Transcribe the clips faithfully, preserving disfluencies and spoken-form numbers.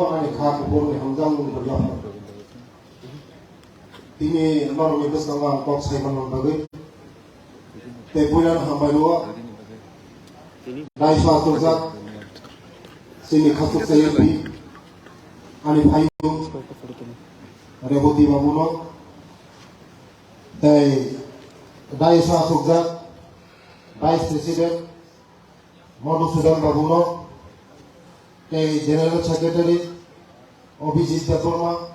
ani kha kuphurni hamjakmung rwya phano. Tini norokni bwskango ang kok sai manna bagwi tei puilano hambai rwo. Daiso achukjak chini khasuksa M P ani phaiyung Reboti babuno tei daiso achukjak Vice President Madhusudan babuno tei General Secretary Abhijit Debbarma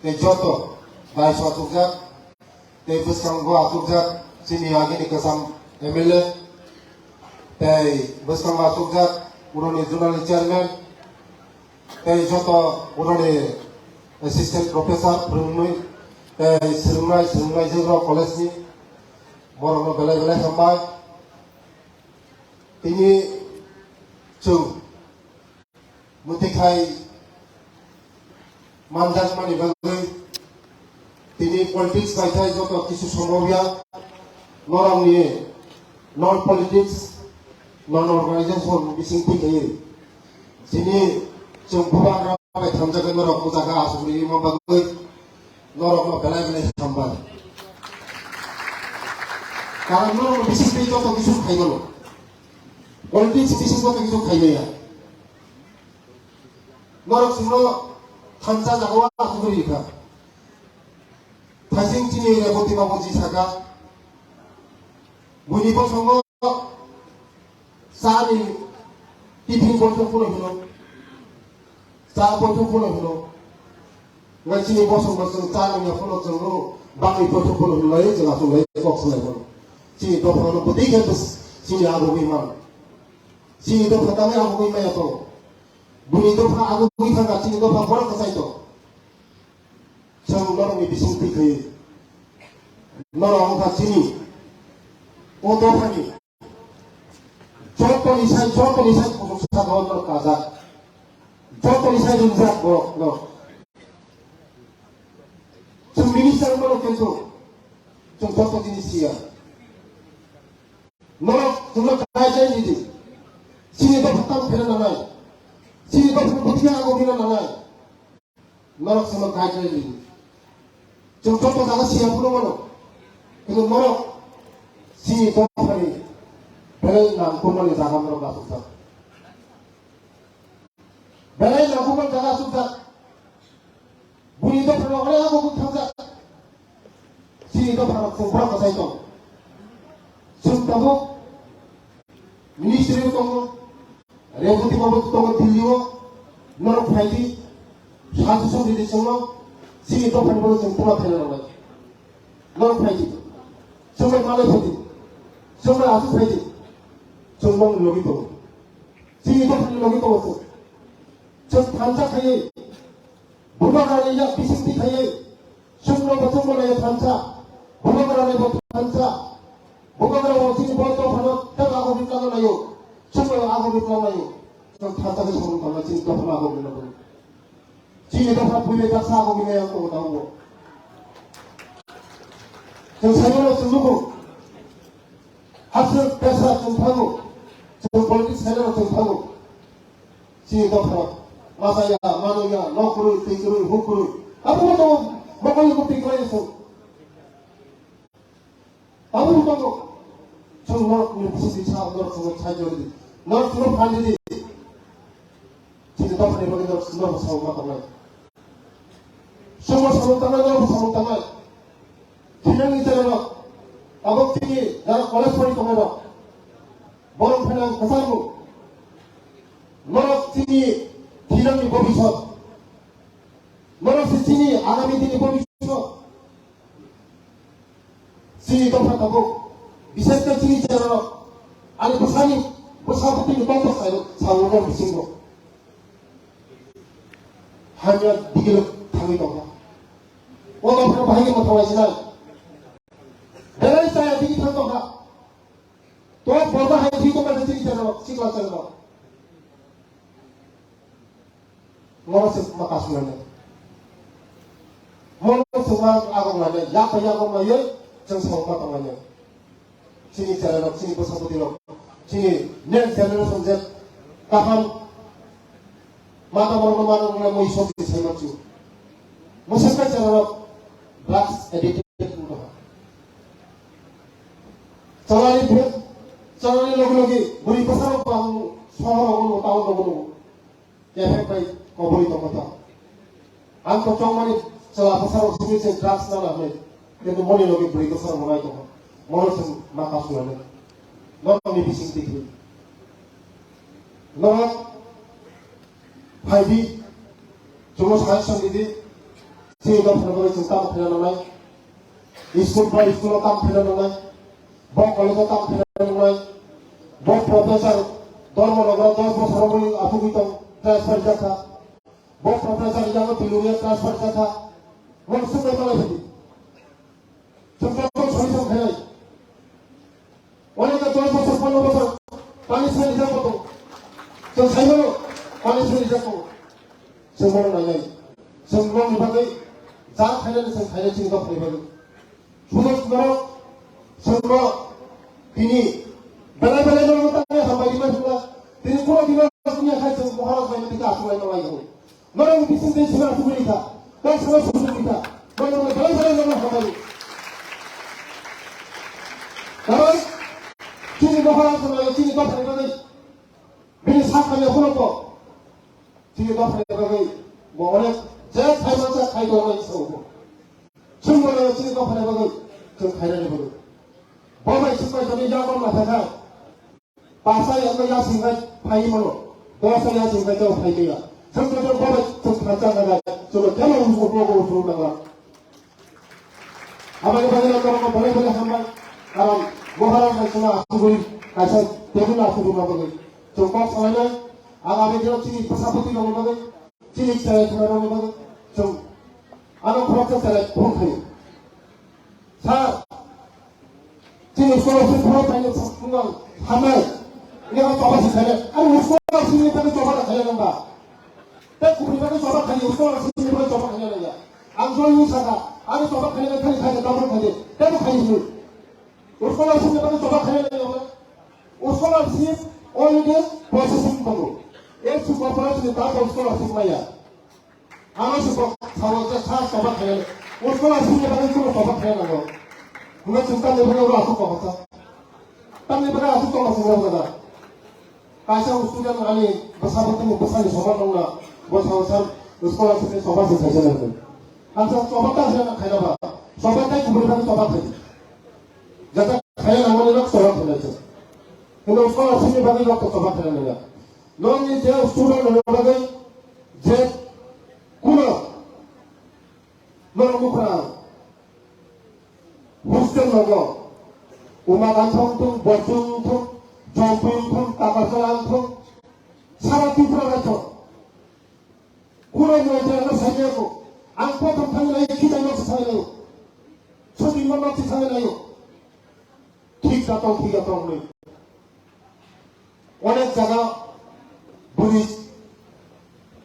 tei joto daiso achukjak tei bwskango achukjak chini agini kwcham M L A tei bwskango achukjak uroni Zonal Chairman tei joto uroni Assistant Professor phwrwngwi tei swrwngnai swrwngnai jwk rok college ni borokno belai belai hambai. Tini chwng mwtwi khai manjakmani bagwi tini politics bai khai joto kisu sombobya norokni non politics non organization bising twi khaiwi tini chwng bubagra bai thamjakgwi norok bujagwi asugwi ma bagwi norokno belai belai hambai. Karon norokno bising twi joto kisu khaimano. Politics bisingo tei kisa khaimaya. Norok chwngno thansa jagao asugwi rikha. Thaising chini Reboti babuji saka. Buini bosongo chani tiffin boithok phano hino. Cha boithok phano hino. Ngai chini bosong bosong cha nungya phano chwngno bangwi boithok phano hino lai chwng aswk lai kok swlai phano. Chini dophano bwtwi khe bwswk chini agugwi mano. Chini dopha tangwi agugwi maya tongo. Buini dopha agugwi thangkha chini dopha borok kwchai tongo. Chwng norokni bising twi khe norok wngkha chini o dophani jotoni sai jotoni sai kuchuk saka o norok kajak. Jotoni sai ringjak borok norok. Chwng minister mano kintu chwng joto jinis siya. Norok chwngno guideline ridi. Chini dopha tamo phela nanai. Chini dopha bwtwi ago phela nanai. Norok chwngno guideline ridi. Chwng joto jaga siya phano mano. Kintu norok chini dophani belai nangkukmani jaga norok achukjak. Belai nangkukmani jaga achukjak. Buini dophano onek agugwi thangjak. Chini dophano chwng borok kwchai tong. Chwng tabuk ministry o tongo, Reboti babu tongo Delhi o, norok phaidi, suggestion ridi chwngno, chini dophani bagwi chwng pura phaina nangnai. Norok phaidi, chwngno malai phaidi, chwngno aswk phaidi, chwng bongni logi tongo. Chini dophani logi tongo chwng. Chwng thansa khaiwi, bubagrani yak bisingtwi khaiwi, chwngno bo chwngno naiwi thansa, bubagrani bo thansa, bubagrano chini bo dophano tei ago bitlangno naiwi, chwngno ago bitlangno naiwi, chwng thansa khe samung tangna chini dophano ago bitlangno. Chini dopha buibai baksa ago bini yang tongo tabuk bo. Chwng saimano chwng nugo. Hapswk besa chwng thango. Chwng politics saimano chwng thango. Chini dopha masa ya, mano ya, nok kwrwi, twi kwrwi, huk kwrwi. Abo bo tongo, bo koi ko twi kwrwi chwng. Abo bo tongo. Chwng norok ni bising twi sa, norok chwng sai jori di. Norok chwng phan di. Chini dopha ni bagwi norok chwng norok sa ma tongnai. Chwng bo samung tangnai, norok bo samung tangnai. Thinangni chwng norok. Abo chini jara college pori tongnai rok. Borok phaina kwchar bo. Norok chini thinangni bobisot. Norok se chini agami dini bobisot. Chini dopha tabuk, bises khe chini cherok, ani bwsani, bwsa bwtwini tongthok sayo, sawo no bisingo. Hamya digilo thangwi tongkha. O dophano bahai khe mwthangwi sinai. Belai chaya digi thang tongkha. To borda hai thwi tongkha chini cherok, sikla cherok. Mono se ma kasu lainai. Mono se ma agok lainai. Yak bai agok laiwi chwng samung ma tong lainai. Chini chera rok, chini bwsa bwtwi rok, chini next generation je kaham Mata borok no mano wngna mui sok ni sai manchu. Mwswk kaisa rok drugs addicted wngkha. Chalani bwrwi, chalani logi logi bwrwi bwsa rok bang sohor rok no, town rok no. Kephek bai kobori tongkha ta. Ang to chongmani chwla bwsa rok simi se drugs na na hwnwi. Kintu moni logi bwrwi bwsa rok nai tongkha. Mono chwng ma kasu lani. Norok ni bising tikri. Norok Phaidi, chwngno suggestion ridi, chini dophani bagwi chwng tamo khaina nangnai. School ba school-o tamo khaina nangnai. Bo college-o tamo khaina nangnai. Bo professor Dharmanagar dos bosor wngwi achugwi tong, transfer jakha. Bo professor yango Piluri-o transfer jakha. Bo swngwi malai phidi. Chwng joto solution khainai. Onek dos bosor, pondro bosor punishment rijak tongo. Chwng saimano punishment rijak tongo. Chwng bono nainai. Chwng nokni bagwi ja khainani chwng khainai chini dophani bagwi. Sudo sudo chwngno tini belai belai no tangwi hambai rima swngo. Tini kuro dino swngyakha chwng Maharaj bai no tini achuk lai no lai. Norok bising tei sima sugui kha, kok sima sugui kha, norok belai belai norok hambai. Karon chini Maharaj no chini dophani bagwi bini sak hamya phano kok. Chini dophani bagwi bo onek je khai mansa khai tongnai sao bo. Chwng bo chini dophani bagwi chwng khainani bagwi. Bo bai chwng bai tongwi yakbar ma thangkha. Pasa ya ya sing bai phai mano. Dosa ya sing bai tao phai ya. Chwng chwng bo bai chwng thansa na bai. Chwng kemo usu ko ko usu na ba. Abang abang yang kau kau boleh boleh hamba. Karam bohara na chwng asugui kaisa tebul asugui ma bagui. Chwng kok salai nai. Ang abang kira chini pasapati bagui bagui. Chini chai thuna bagui bagui. Chwng ano khoroksa chai phone khai. Sir, chini scholarship phoro paine phungang hamai. Ini ang choba si khaile. Ang scholarship ni bagwi choba da khaile nang ba. Tei kubuni bagwi choba khaile, scholarship ni bagwi choba khaile nang ya. Ang joi ni saka, ang choba khaile nang khali khaile, double khaile. Tei bo khaile ni. Scholarship ni bagwi choba khaile nang ya. Scholarship already processing tongo. Ek su corporation ni ta scholarship maya. Ano se kok sawo je sa toba khainai. O tola sini bagwi kuno toba khainai nango. Hwnwi chwng tamni bagwi oro aswk kok sa. Tamni bagwi aswk tola sini bagwi da. Kaisa student ani bwsa bwtwni bwsani soman nongna bo sawo sa scholarship ni toba se khaisa nangkhe. Ang sa toba ta se khaina ba. Toba tai kubuni bagwi toba khai. Jata khaina nangmani rok toba khainai se. Hwnwi scholarship ni bagwi rok toba khainai nangya. Nokni je student rok bagwi je kuno norok nukha hostel nogo Umakant wngthung, Borjung wngthung, Jompui wngthung, Takarjala wngthung, sara Tripura naithok. Kuno mwnai je ano saimaya ko, ang prothom thangwi naio, khitai nok se thangwi naio, sotwi nok se thangwi naio. Thik da tong, thik da tong hwnwi. Onek jaga bwrwi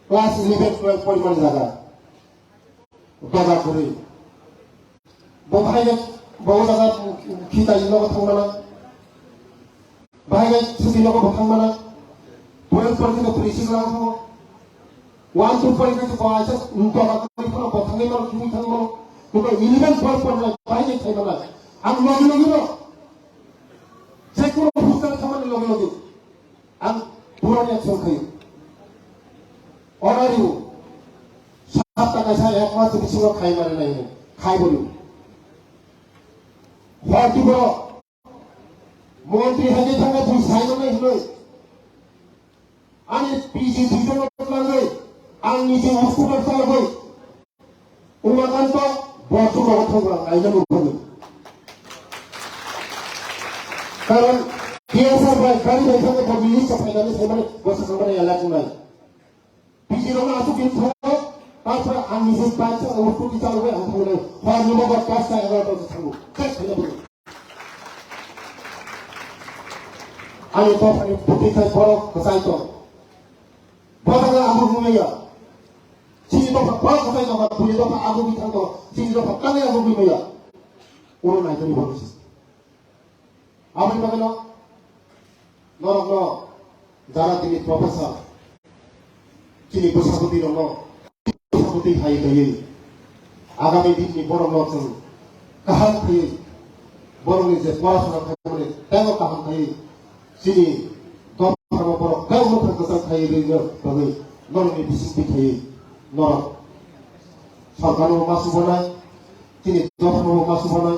class eleven, twelve porimani jaga doga kwrwi. Bo bahai khe bo jaga khitai nogo thangmana. Bahai khe sotwi nogo bo thangmana. Twelve porikhe to bwrwi sikla wngkha. One, two point khe to bo aisa doga kwrwi phano bo thangwi mano, thangwi thangwi mano. Bo eleven, twelve porikhe bahai khe thangmana. Ang logi logi no. Jekunu hostel thangmani logi logi ang purani action khayo. Order rw. Sapta kaisa ek mas bisingo khai mani nai khai bo rw. Hor twibo montri hai thangma bui sai nai hinoi. Ani P G duijon twlangwi ang niji hospital chalogwi Umakanto borok chwng rogo thangma kaijak rwphani. Karon T S R bai gari bai thangwi bo minister phainani saimani bo swkangmani elak wngnai. P G rokno aswk khe thango, taphore ang niji bike sa o scooty chalogwi ang thangnai. Hor ni bo dasta egarota se thango. Check khaina bo. Ani dophani bwtwi khai borok kwchai tong. Bo jaga ang rwngmaya. Chini dopha borok kwchai tongkha, bwrwi dopha agugwi thang tongo. Chini dopha tamni agugwi maya. Oro naikani borok se. Aboni bagwino norokno jara tini professor chini bwsabwtwi rokno bwsabwtwi hai twiwi agami dinni borokno chwng kaham khaiwi borokni je porasona khaimani teibo kaham khaiwi chini dophano borok teibo mwthang kwchang khaiwi rwino bagwi norokni bisingtwi khaiwi norok sorkarno ma subanai, chini dophano ma subanai,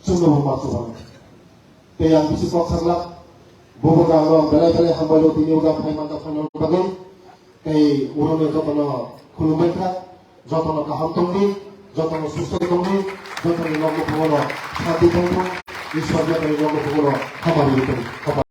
chwngno ma subanai. Tei ang bisi kok saklak, bubo gangno belai belai hambai o tini uga phai manta phano bagwi. Tei urono jotono khulumbai kha, jotono kaham tongdi, jotono susto tongdi, jotoni nokni phungono shanti tongthung, Ishwar jotoni nokni phungono hamari tong.